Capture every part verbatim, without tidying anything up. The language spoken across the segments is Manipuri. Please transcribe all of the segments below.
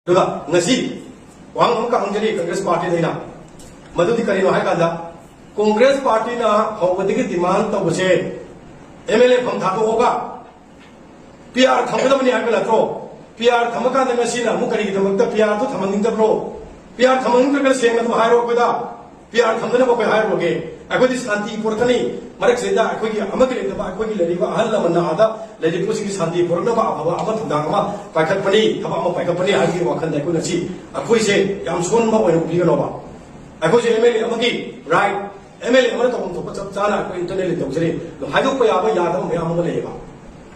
ꯑꯗꯨꯒ ꯉꯁꯤ ꯋꯥꯍꯪ ꯑꯃꯈꯛ ꯍꯪꯖꯔꯤ ꯀꯪꯒ꯭ꯔꯦꯁ ꯄꯥꯔꯇꯤꯗ ꯑꯩꯅ, ꯃꯗꯨꯗꯤ ꯀꯔꯤꯅꯣ ꯍꯥꯏ ꯀꯥꯟꯗ, ꯀꯣꯡꯒ꯭ꯔꯦꯁ ꯄꯥꯔꯇꯤꯅ ꯍꯧꯕꯗꯒꯤ ꯗꯤꯃꯥꯟ ꯇꯧꯕꯁꯦ, ꯑꯦꯝ ꯑꯦꯜ ꯑꯦ ꯐꯝ ꯊꯥꯗꯣꯛꯑꯒ ꯄꯤ ꯑꯥꯔ ꯊꯝꯒꯗꯕꯅꯤ ꯍꯥꯏꯕ ꯅꯠꯇ꯭ꯔꯣ? ꯄꯤ ꯑꯥꯔ ꯊꯝꯃꯀꯥꯟꯗ ꯉꯁꯤꯅ ꯑꯃꯨꯛ ꯀꯔꯤꯒꯤꯗꯃꯛꯇ ꯄꯤ ꯑꯥꯔꯗꯨ ꯊꯝꯍꯟꯅꯤꯡꯗꯕ꯭ꯔꯣ? ꯄꯤ ꯑꯥꯔ ꯊꯝꯍꯟꯅꯤꯡꯗ꯭ꯔꯒ ꯁꯦꯡꯅ ꯑꯗꯨꯝ ꯍꯥꯏꯔꯣ ꯑꯩꯈꯣꯏꯗ꯫ ꯄꯤ ꯑꯥꯔ ꯊꯝꯗꯅꯕ ꯑꯩꯈꯣꯏ ꯍꯥꯏꯔꯨꯔꯒꯦ꯫ ꯑꯩꯈꯣꯏꯗꯤ ꯁꯥꯟꯇꯤ ꯄꯨꯔꯛꯀꯅꯤ꯫ ꯃꯔꯛꯁꯤꯗ ꯑꯩꯈꯣꯏꯒꯤ ꯑꯃꯒꯤ ꯂꯩꯇꯕ, ꯑꯩꯈꯣꯏꯒꯤ ꯂꯩꯔꯤꯕ ꯑꯍꯜ ꯂꯃꯟꯅ ꯑꯥꯗ ꯂꯩꯔꯤꯕꯁꯤꯡꯒꯤ ꯁꯥꯟꯇꯤ ꯄꯨꯔꯛꯅꯕ ꯑꯐꯕ ꯑꯃ ꯊꯧꯗꯥꯡ ꯑꯃ ꯄꯥꯏꯈꯠꯄꯅꯤ, ꯊꯕꯛ ꯑꯃ ꯄꯥꯏꯈꯠꯄꯅꯤ ꯍꯥꯏꯕꯒꯤ ꯋꯥꯈꯜꯗ ꯑꯩꯈꯣꯏ ꯉꯁꯤ ꯑꯩꯈꯣꯏꯁꯦ ꯌꯥꯝ ꯁꯣꯟꯕ ꯑꯣꯏꯅ ꯎꯕꯤꯒꯅꯣꯕ꯫ ꯑꯩꯈꯣꯏꯁꯦ ꯑꯦꯝ ꯑꯦꯜ ꯑꯦ ꯑꯃꯒꯤ ꯔꯥꯏꯠ, ꯑꯦꯝ ꯑꯦꯜ ꯑꯦ ꯑꯃꯅ ꯇꯧꯐꯝ ꯊꯣꯛꯄ ꯆꯞ ꯆꯥꯅ ꯑꯩꯈꯣꯏ ꯏꯟꯇꯔꯅꯦꯜꯂꯤ ꯇꯧꯖꯔꯤ꯫ ꯑꯗꯣ ꯍꯥꯏꯗꯣꯛꯄ ꯌꯥꯕ ꯌꯥꯗꯕ ꯃꯌꯥꯝ ꯑꯃ ꯂꯩꯌꯦꯕ꯫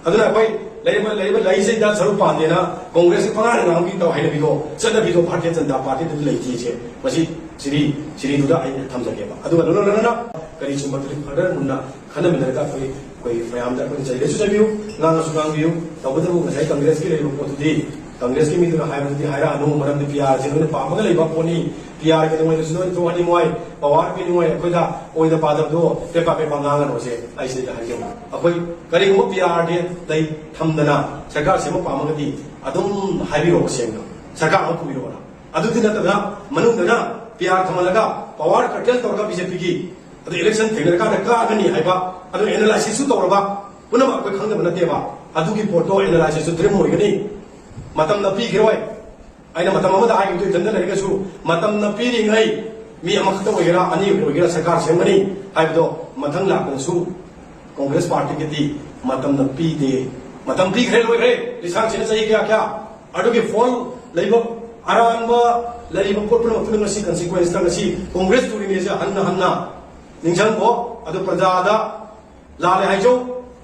ꯑꯗꯨꯅ ꯑꯩꯈꯣꯏ ꯂꯩꯔꯤꯕ, ꯂꯩꯔꯤꯕ ꯂꯩꯁꯤꯗ ꯁꯔꯨꯛ ꯄꯥꯟꯗꯦꯅ ꯀꯣꯡꯒ꯭ꯔꯦꯁꯀꯤ ꯄꯉꯥꯡꯗ ꯉꯥꯡꯕꯤ ꯇꯧ ꯍꯩꯅꯕꯤꯗꯣ, ꯆꯠꯅꯕꯤꯗꯣ ꯚꯥꯔꯇꯤꯌ ꯖꯅꯇꯥ ꯄꯥꯔꯇꯤꯗꯗꯤ ꯂꯩꯇꯦꯁꯦ꯫ ꯃꯁꯤ ꯁꯤꯔꯤ, ꯁꯤꯔꯤꯗꯨꯗ ꯑꯩ ꯊꯝꯖꯒꯦꯕ꯫ ꯑꯗꯨꯒ ꯂꯣꯏꯅ ꯂꯣꯏꯅꯅ ꯀꯔꯤ ꯆꯨꯝꯕ ꯀꯔꯤ ꯐꯔꯗꯔ ꯃꯨꯟꯅ ꯈꯟꯅꯃꯤꯟꯅꯔꯒ ꯑꯩꯈꯣꯏ, ꯑꯩꯈꯣꯏ ꯃꯌꯥꯝꯗ ꯑꯩꯈꯣꯏꯅ ꯆꯩꯔꯁꯨ ꯆꯩꯕꯤꯌꯨ, ꯉꯥꯡꯉꯁꯨ ꯉꯥꯡꯕꯤꯌꯨ꯫ ꯇꯧꯕꯇꯕꯨ ꯉꯁꯥꯏ ꯀꯪꯒ꯭ꯔꯦꯁꯀꯤ ꯂꯩꯔꯤꯕ ꯄꯣꯠꯇꯨꯗꯤ ꯀꯪꯒ꯭ꯔꯦꯁꯀꯤ ꯃꯤꯗꯨꯅ ꯍꯥꯏꯕꯗꯨꯗꯤ ꯍꯥꯏꯔꯛꯑꯅꯨ, ꯃꯔꯝꯗꯤ ꯄꯤ ꯑꯥꯔꯁꯦ ꯅꯣꯏꯅ ꯄꯥꯝꯃꯒ ꯂꯩꯕ ꯄꯣꯠꯅꯤ꯫ ꯄꯤ ꯑꯥꯔꯒꯤ ꯅꯣꯡꯃꯩꯗꯁꯨ ꯅꯣꯏ ꯊꯣꯛꯍꯟꯅꯤꯡꯉꯣꯏ, ꯄꯋꯥꯔ ꯄꯤꯅꯤꯡꯉꯣꯏ, ꯑꯩꯈꯣꯏꯗ ꯑꯣꯏꯗ ꯄꯥꯗꯕꯗꯣ ꯄꯦꯄꯥ ꯄꯦꯄꯥ ꯉꯥꯡꯉꯅꯨꯁꯦ꯫ ꯑꯩ ꯁꯤꯗ ꯍꯥꯏꯖꯕ, ꯑꯩꯈꯣꯏ ꯀꯔꯤꯒꯨꯝꯕ ꯄꯤ ꯑꯥꯔꯗꯤ ꯂꯩ ꯊꯝꯗꯅ ꯁꯔꯀꯥꯔ ꯁꯦꯝꯕ ꯄꯥꯝꯃꯒꯗꯤ ꯑꯗꯨꯝ ꯍꯥꯏꯕꯤꯔꯛꯑꯣ ꯁꯦꯡꯅ, ꯁꯔꯀꯥꯔ ꯑꯃ ꯄꯨꯕꯤꯔꯛꯑꯣꯅ꯫ ꯑꯗꯨꯗꯤ ꯅꯠꯇꯗꯅ ꯃꯅꯨꯡꯗꯅ ꯄꯤ ꯑꯥꯔ ꯊꯝꯍꯜꯂꯒ ꯄꯋꯥꯔ ꯀꯔꯇꯦꯜ ꯇꯧꯔꯒ ꯕꯤ ꯖꯦ ꯄꯤꯒꯤ ꯑꯗꯨ ꯏꯂꯦꯛꯁꯟ ꯊꯦꯡꯅꯔꯀꯥꯟꯗ ꯀꯥꯒꯅꯤ ꯍꯥꯏꯕ ꯑꯗꯨ ꯑꯦꯅꯥꯂꯥꯏꯁꯤꯁꯁꯨ ꯇꯧꯔꯕ ꯄꯨꯝꯅꯃꯛ ꯑꯩꯈꯣꯏ ꯈꯪꯗꯕ ꯅꯠꯇꯦꯕ꯫ ꯑꯗꯨꯒꯤ ꯄꯣꯠꯇꯣ ꯑꯦꯅꯥꯂꯥꯏꯁꯤꯁꯁꯨ ꯗ꯭ꯔꯤꯝ ꯑꯣꯏꯒꯅꯤ꯫ ꯃꯇꯝꯅ ꯄꯤꯈꯤꯔꯣꯏ꯫ ꯑꯩꯅ ꯃꯇꯝ ꯑꯃꯗ ꯍꯥꯏꯈꯤꯕꯗꯨ ꯏꯊꯟꯗ ꯂꯩꯔꯒꯁꯨ ꯃꯇꯝꯅ ꯄꯤꯔꯤꯉꯩ ꯃꯤ ꯑꯃꯈꯛꯇ ꯑꯣꯏꯒꯦꯔꯥ ꯑꯅꯤ ꯑꯣꯏꯒꯦꯔꯥ ꯁꯔꯀꯥꯔ ꯁꯦꯝꯒꯅꯤ ꯍꯥꯏꯕꯗꯣ ꯃꯊꯪ ꯂꯥꯛꯄꯗꯁꯨ ꯀꯣꯡꯒ꯭ꯔꯦꯁ ꯄꯥꯔꯇꯤꯒꯤꯗꯤ ꯃꯇꯝꯅ ꯄꯤꯗꯦ꯫ ꯃꯇꯝ ꯄꯤꯈ꯭ꯔꯦ, ꯂꯣꯏꯈ꯭ꯔꯦ꯫ ꯂꯤꯁꯥꯡꯁꯤꯠꯅ ꯆꯍꯤ ꯀꯌꯥ ꯀꯌꯥ ꯑꯗꯨꯒꯤ ꯐꯣꯜ ꯂꯩꯕ ꯑꯔꯥꯟꯕ ꯂꯩꯔꯤꯕ ꯄꯣꯠ ꯄꯨꯝꯅꯃꯛꯇꯨꯅ ꯉꯁꯤ ꯀꯟꯁꯤꯀ꯭ꯋꯦꯟꯁꯇ ꯉꯁꯤ ꯀꯣꯡꯒ꯭ꯔꯦꯁ ꯇꯨꯔꯤꯅꯦꯁꯦ ꯍꯟꯅ ꯍꯟꯅ ꯅꯤꯡꯁꯤꯡꯈꯣ꯫ ꯑꯗꯨ ꯄ꯭ꯔꯖꯥꯗ ꯂꯥꯜꯂꯦ ꯍꯥꯏꯖꯧ꯫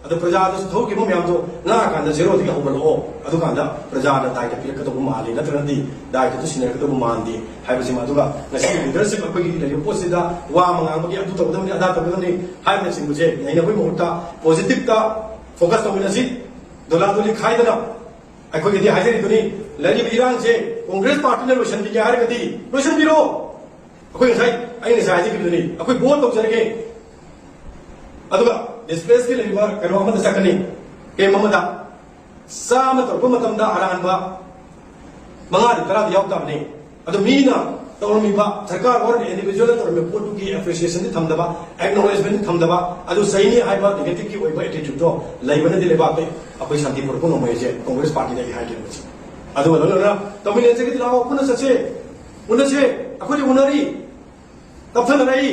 ꯑꯗꯣ ꯄ꯭ꯔꯖꯥꯗꯁꯨ ꯊꯣꯛꯈꯤꯕ ꯃꯌꯥꯝꯗꯣ ꯉꯥꯡꯉꯀꯥꯟꯗ ꯖꯦꯔꯣꯗꯒꯤ ꯍꯧꯒꯠꯂꯛꯑꯣ꯫ ꯑꯗꯨꯀꯥꯟꯗ ꯄ꯭ꯔꯖꯥꯅ ꯗꯥꯏꯇ ꯄꯤꯔꯛꯀꯗꯧꯕ ꯃꯥꯜꯂꯤ, ꯅꯠꯇ꯭ꯔꯒꯗꯤ ꯗꯥꯏꯇꯗꯨ ꯁꯤꯟꯅꯔꯛꯀꯗꯧꯕ ꯃꯥꯟꯗꯦ ꯍꯥꯏꯕꯁꯤꯃ꯫ ꯑꯗꯨꯒ ꯉꯁꯤꯒꯤ ꯂꯤꯗꯔꯁꯤꯞ ꯑꯩꯈꯣꯏꯒꯤ ꯂꯩꯔꯤꯕ ꯄꯣꯠꯁꯤꯗ ꯋꯥ ꯑꯃ ꯉꯥꯡꯕꯒꯤ ꯑꯗꯨ ꯇꯧꯒꯗꯕꯅꯤ, ꯑꯗꯥ ꯇꯧꯒꯗꯕꯅꯤ ꯍꯥꯏꯕꯅꯆꯤꯡꯕꯁꯦ ꯅꯩꯅꯕꯒꯤ ꯃꯍꯨꯠꯇ ꯄꯣꯖꯤꯇꯤꯞꯇ ꯐꯣꯀꯁ ꯇꯧꯃꯤꯟꯅꯁꯤ꯫ ꯗꯣꯂꯥ ꯗꯣꯂꯤ ꯈꯥꯏꯗꯅ ꯑꯩꯈꯣꯏꯒꯤꯗꯤ ꯍꯥꯏꯖꯔꯤꯗꯨꯅꯤ, ꯂꯩꯔꯤꯕ ꯏꯔꯥꯡꯁꯦ ꯀꯣꯡꯒ꯭ꯔꯦꯁ ꯄꯥꯔꯇꯤꯅ ꯂꯣꯏꯁꯤꯟꯕꯤꯒꯦ ꯍꯥꯏꯔꯒꯗꯤ ꯂꯣꯏꯁꯤꯟꯕꯤꯔꯣ꯫ ꯑꯩꯈꯣꯏ ꯉꯁꯥꯏ, ꯑꯩ ꯉꯁꯥꯏ ꯍꯥꯏꯖꯈꯤꯕꯗꯨꯅꯤ, ꯑꯩꯈꯣꯏ ꯕꯣꯟ ꯇꯧꯖꯔꯒꯦ꯫ ꯑꯗꯨꯒ ꯗꯤꯁꯄ꯭ꯂꯦꯁꯀꯤ ꯂꯩꯔꯤꯕ ꯀꯩꯅꯣ ꯑꯃꯗ ꯆꯠꯀꯅꯤ, ꯀꯦꯝ ꯑꯃꯗ꯫ ꯆꯥꯝꯃ ꯇꯧꯔꯛꯄ ꯃꯇꯝꯗ ꯑꯔꯥꯟꯕ ꯃꯉꯥꯗꯤ ꯇꯔꯥꯗꯤ ꯌꯥꯎ ꯇꯥꯕꯅꯤ꯫ ꯑꯗꯨ ꯃꯤꯅ ꯇꯧꯔꯝꯃꯤꯕ, ꯁꯔꯀꯥꯔ ꯑꯣꯔ ꯏꯟꯗꯤꯕꯤꯖꯨꯋꯦꯜꯅ ꯇꯧꯔꯝꯃꯤꯕ ꯄꯣꯠꯇꯨꯒꯤ ꯑꯦꯄ꯭ꯔꯤꯁꯤꯌꯦꯁꯟꯗꯤ ꯊꯝꯗꯕ, ꯑꯦꯛꯅꯣꯂꯦꯖꯃꯦꯟꯗꯤ ꯊꯝꯗꯕ, ꯑꯗꯨ ꯆꯩꯅꯤ ꯍꯥꯏꯕ ꯅꯦꯒꯦꯇꯤꯚꯀꯤ ꯑꯣꯏꯕ ꯑꯦꯇꯤꯇ꯭ꯌꯨꯠꯇꯣ ꯂꯩꯕꯅꯗꯤ ꯂꯩꯕꯥꯛꯇ ꯑꯩꯈꯣꯏ ꯁꯥꯟꯇꯤ ꯄꯨꯔꯛꯄ ꯉꯝꯃꯣꯏ ꯍꯥꯏꯁꯦ ꯀꯣꯡꯒ꯭ꯔꯦꯁ ꯄꯥꯔꯇꯤꯗ ꯑꯩ ꯍꯥꯏꯒꯦ꯫ ꯑꯗꯨꯒ ꯂꯣꯏꯅꯅ ꯇꯧꯃꯤꯟꯅꯁꯦ, ꯂꯥꯛꯑꯣ, ꯄꯨꯟꯅ ꯆꯠꯁꯦ, ꯎꯅꯁꯦ, ꯑꯩꯈꯣꯏꯗꯤ ꯎꯅꯔꯤ, ꯇꯞꯊꯅꯔꯛꯏ꯫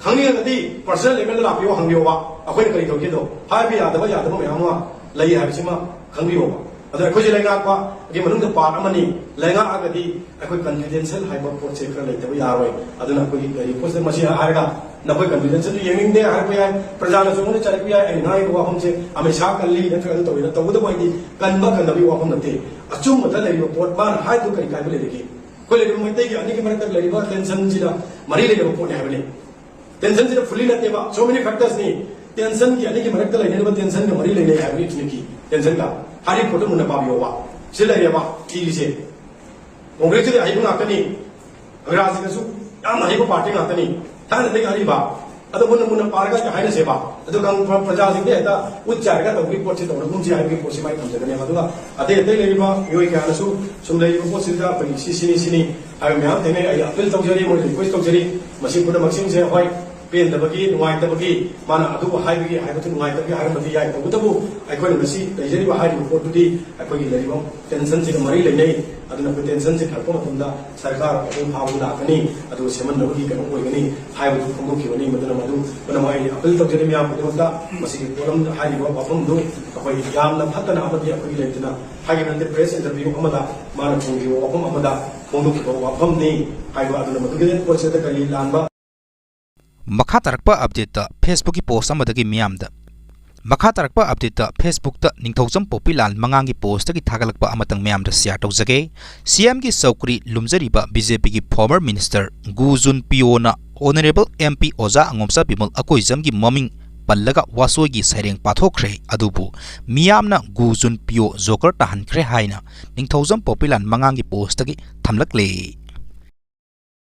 ꯈꯪꯅꯤꯡꯉꯒꯗꯤ ꯄꯔꯁꯅꯦꯜ ꯂꯦꯚꯦꯜꯗ ꯂꯥꯛꯄꯤꯌꯣ, ꯍꯪꯕꯤꯌꯣꯕ꯫ ꯑꯩꯈꯣꯏꯅ ꯀꯔꯤ ꯇꯧꯒꯦꯗꯣ ꯍꯥꯏꯕ ꯌꯥꯗꯕ, ꯌꯥꯗꯕ ꯃꯌꯥꯝ ꯑꯃ ꯂꯩ ꯍꯥꯏꯕꯁꯤꯃ ꯈꯪꯕꯤꯌꯣꯕ꯫ ꯑꯗꯣ ꯑꯩꯈꯣꯏꯁꯦ ꯂꯩꯉꯥꯛꯄꯒꯤ ꯃꯅꯨꯡꯗ ꯄꯥꯔꯠ ꯑꯃꯅꯤ꯫ ꯂꯩꯉꯥꯛꯑꯒꯗꯤ ꯑꯩꯈꯣꯏ ꯀꯟꯐꯤꯗꯦꯟꯁꯤꯌꯦꯜ ꯍꯥꯏꯕ ꯄꯣꯠꯁꯦ ꯈꯔ ꯂꯩꯇꯕ ꯌꯥꯔꯣꯏ꯫ ꯑꯗꯨꯅ ꯑꯩꯈꯣꯏꯒꯤ ꯔꯤꯄꯣꯔꯠꯁꯦ ꯃꯁꯤ ꯍꯥꯏꯔꯒ ꯅꯈꯣꯏ ꯀꯟꯐꯤꯗꯦꯟꯁꯤꯌꯦꯜꯗꯨ ꯌꯦꯡꯅꯤꯡꯗꯦ ꯍꯥꯏꯔꯛꯄ ꯌꯥꯏ, ꯄ꯭ꯔꯖꯥꯅꯁꯨ ꯑꯩꯉꯣꯟꯗ ꯆꯩꯔꯛꯄ ꯌꯥꯏ꯫ ꯑꯩꯅ ꯉꯥꯡꯉꯤꯕ ꯋꯥꯐꯝꯁꯦ ꯑꯃꯦꯁꯥ ꯀꯜꯂꯤ ꯅꯠꯇ꯭ꯔꯒ ꯑꯗꯨ ꯇꯧꯋꯤ, ꯇꯧꯕꯇꯕꯨ ꯑꯩꯗꯤ ꯀꯟꯕ ꯀꯟꯗꯕꯒꯤ ꯋꯥꯐꯝ ꯅꯠꯇꯦ꯫ ꯑꯆꯨꯝꯕꯗ ꯂꯩꯔꯤꯕ ꯄꯣꯠ ꯃꯥꯅ ꯍꯥꯏꯗꯨ ꯀꯔꯤ ꯀꯥꯏꯕ ꯂꯩꯔꯤꯒꯦ? ꯑꯩꯈꯣꯏ ꯂꯩꯔꯤꯕ ꯃꯩꯇꯩꯒꯤ ꯑꯅꯤꯒꯤ ꯃꯔꯛꯇ ꯂꯩꯔꯤꯕ ꯇꯦꯟꯁꯟꯁꯤꯅ ꯃꯔꯤ ꯂꯩꯅꯕ ꯄꯣꯠꯅꯤ ꯍꯥꯏꯕꯅꯤ꯫ ꯇꯦꯟꯁꯟꯁꯤꯅ ꯐꯨꯜꯂꯤ ꯅꯠꯇꯦꯕ, so many ꯐꯦꯛꯇꯔꯁꯅꯤ꯫ ꯇꯦꯟꯁꯟꯒꯤ ꯑꯅꯤꯒꯤ ꯃꯔꯛꯇ ꯂꯩꯅꯔꯤꯕ ꯇꯦꯟꯁꯟꯒ ꯃꯔꯤ ꯂꯩꯅꯩ ꯍꯥꯏꯕꯒꯤ ꯊꯤꯅꯤꯀꯤ ꯇꯦꯟꯁꯟꯒ ꯍꯥꯏꯔꯤꯕ ꯄꯣꯠꯇꯨ ꯃꯨꯟꯅ ꯄꯥꯕꯤꯌꯣꯕ꯫ ꯁꯤ ꯂꯩꯔꯦꯕ ꯏꯔꯤꯁꯦ꯫ ꯀꯣꯡꯒ꯭ꯔꯦꯁꯁꯤꯗꯤ ꯑꯍꯩꯕ ꯉꯥꯛꯇꯅꯤ, ꯑꯪꯒ꯭ꯔꯥꯖꯤꯗꯁꯨ ꯌꯥꯝꯅ ꯑꯍꯩꯕ ꯄꯥꯔꯇꯤ ꯉꯥꯛꯇꯅꯤ ꯊꯥꯏꯅꯗꯒꯤ ꯑꯔꯤꯕ꯫ ꯑꯗꯣ ꯃꯨꯟꯅ ꯃꯨꯟꯅ ꯄꯥꯔꯒ ꯍꯥꯏꯅꯁꯦꯕ꯫ ꯑꯗꯨꯒ ꯄ꯭ꯔꯖꯥꯁꯤꯡꯗ ꯍꯦꯛꯇ ꯎꯠ ꯆꯥꯏꯔꯒ ꯇꯧꯕꯒꯤ ꯄꯣꯠꯁꯤ ꯇꯧꯔꯒꯨꯝꯁꯤ ꯍꯥꯏꯕꯒꯤ ꯄꯣꯠꯁꯤ ꯃꯥꯏ ꯊꯝꯖꯒꯅꯦꯕ꯫ ꯑꯗꯨꯒ ꯑꯇꯩ ꯑꯇꯩ ꯂꯩꯔꯤꯕ ꯃꯤꯑꯣꯏ ꯀꯌꯥꯅꯁꯨ ꯁꯨꯝ ꯂꯩꯔꯤꯕ ꯄꯣꯠꯁꯤꯗ ꯑꯩꯈꯣꯏꯒꯤ ꯁꯤ ꯁꯤꯅꯤ ꯁꯤꯅꯤ ꯍꯥꯏꯕ ꯃꯌꯥꯝ ꯊꯦꯡꯅꯩ꯫ ꯑꯩ ꯑꯄꯤꯜ ꯇꯧꯖꯔꯤ, ꯃꯣꯏꯗ ꯔꯤꯀ꯭ꯋꯦꯁ ꯇꯧꯖꯔꯤ, ꯃꯁꯤ ꯄꯨꯝꯅꯃꯛꯁꯤꯡꯁꯦ ꯍꯣꯏ ꯄꯦꯟꯗꯕꯒꯤ, ꯅꯨꯡꯉꯥꯏꯇꯕꯒꯤ, ꯃꯥꯅ ꯑꯗꯨꯕꯨ ꯍꯥꯏꯕꯒꯤ ꯍꯥꯏꯕꯗꯨ ꯅꯨꯡꯉꯥꯏꯇꯕꯒꯤ ꯍꯥꯏꯔꯝꯕꯗꯤ ꯌꯥꯏ꯫ ꯇꯧꯕꯇꯕꯨ ꯑꯩꯈꯣꯏꯅ ꯉꯁꯤ ꯂꯩꯖꯔꯤꯕ ꯍꯥꯏꯔꯤꯕ ꯄꯣꯠꯇꯨꯗꯤ ꯑꯩꯈꯣꯏꯒꯤ ꯂꯩꯔꯤꯕ ꯇꯦꯟꯁꯟꯁꯤꯒ ꯃꯔꯤ ꯂꯩꯅꯩ꯫ ꯑꯗꯨꯅ ꯑꯩꯈꯣꯏ ꯇꯦꯟꯁꯟꯁꯤ ꯐꯔꯛꯄ ꯃꯇꯝꯗ ꯁꯔꯀꯥꯔ ꯑꯍꯨꯝ ꯐꯥꯕ ꯂꯥꯛꯀꯅꯤ, ꯑꯗꯨꯒ ꯁꯦꯝꯍꯟꯅꯕꯒꯤ ꯀꯩꯅꯣ ꯑꯣꯏꯒꯅꯤ ꯍꯥꯏꯕꯗꯨ ꯐꯣꯡꯗꯣꯛꯈꯤꯕꯅꯤ꯫ ꯃꯗꯨꯅ ꯃꯗꯨ ꯄꯨꯝꯅꯃꯛ ꯑꯩ ꯑꯄꯤꯜ ꯇꯧꯖꯔꯤ ꯃꯤꯌꯥꯝ ꯈꯨꯗꯤꯡꯃꯛꯇ꯫ ꯃꯁꯤꯒꯤ ꯄꯣꯠꯂꯝ ꯍꯥꯏꯔꯤꯕ ꯋꯥꯐꯝꯗꯨ ꯑꯩꯈꯣꯏ ꯌꯥꯝꯅ ꯐꯠꯇꯅ ꯑꯃꯗꯤ ꯑꯩꯈꯣꯏꯒꯤ ꯂꯩꯇꯅ ꯍꯥꯏꯈꯤꯕ ꯅꯠꯇꯦ, ꯄ꯭ꯔꯦꯁ ꯏꯟꯇꯔꯚ꯭ꯌꯨ ꯑꯃꯗ ꯃꯥꯅ ꯐꯣꯡꯈꯤꯕ ꯋꯥꯐꯝ ꯑꯃꯗ ꯐꯣꯡꯗꯣꯛꯈꯤꯕ ꯋꯥꯐꯝꯅꯤ ꯍꯥꯏꯕ꯫ ꯑꯗꯨꯅ ꯃꯗꯨꯒꯤ ꯄꯣꯠꯁꯤꯗ ꯀꯔꯤ ꯂꯥꯟꯕ ꯃꯈꯥ ꯇꯥꯔꯛꯄ ꯑꯞꯗꯦꯠꯇ Facebookꯀꯤ ꯄꯣꯁ ꯑꯃꯗꯒꯤ ꯃꯤꯌꯥꯝꯗ꯫ ꯃꯈꯥ ꯇꯥꯔꯛꯄ ꯑꯞꯗꯦꯠꯇ Facebookꯇ ꯅꯤꯡꯊꯧꯖꯝ ꯄꯣꯄꯤꯂꯥꯜ ꯃꯉꯥꯡꯒꯤ ꯄꯣꯁꯇꯒꯤ ꯊꯥꯒꯠꯂꯛꯄ ꯑꯃꯇꯪ ꯃꯌꯥꯝꯗ ꯁꯤꯌꯥꯔ ꯇꯧꯖꯒꯦ꯫ ꯁꯤꯑꯦꯝꯒꯤ ꯆꯧꯀ꯭ꯔꯤ ꯂꯨꯝꯖꯔꯤꯕ ꯕꯤꯖꯦꯄꯤꯒꯤ ꯐꯣꯔꯃꯔ ꯃꯤꯅꯤꯁꯇꯔ ꯒꯨ ꯖꯨꯟ ꯄꯤꯌꯣꯅ honourable M P Oja Angomcha Bimal ꯑꯀꯣꯏꯖꯝꯒꯤ ꯃꯃꯤꯡ ꯄꯜꯂꯒ ꯋꯥꯁꯣꯏꯒꯤ ꯁꯩꯔꯦꯡ ꯄꯥꯊꯣꯛꯈ꯭ꯔꯦ꯫ ꯑꯗꯨꯕꯨ ꯃꯤꯌꯥꯝꯅ ꯒꯨ ꯖꯨꯟ ꯄꯤꯌꯣ ꯖꯣꯀꯔ ꯇꯥꯍꯟꯈ꯭ꯔꯦ ꯍꯥꯏꯅ ꯅꯤꯡꯊꯧꯖꯝ ꯄꯣꯄꯤꯂꯥꯜ ꯃꯉꯥꯡꯒꯤ ꯄꯣꯁꯇꯒꯤ ꯊꯝꯂꯛꯂꯦ꯫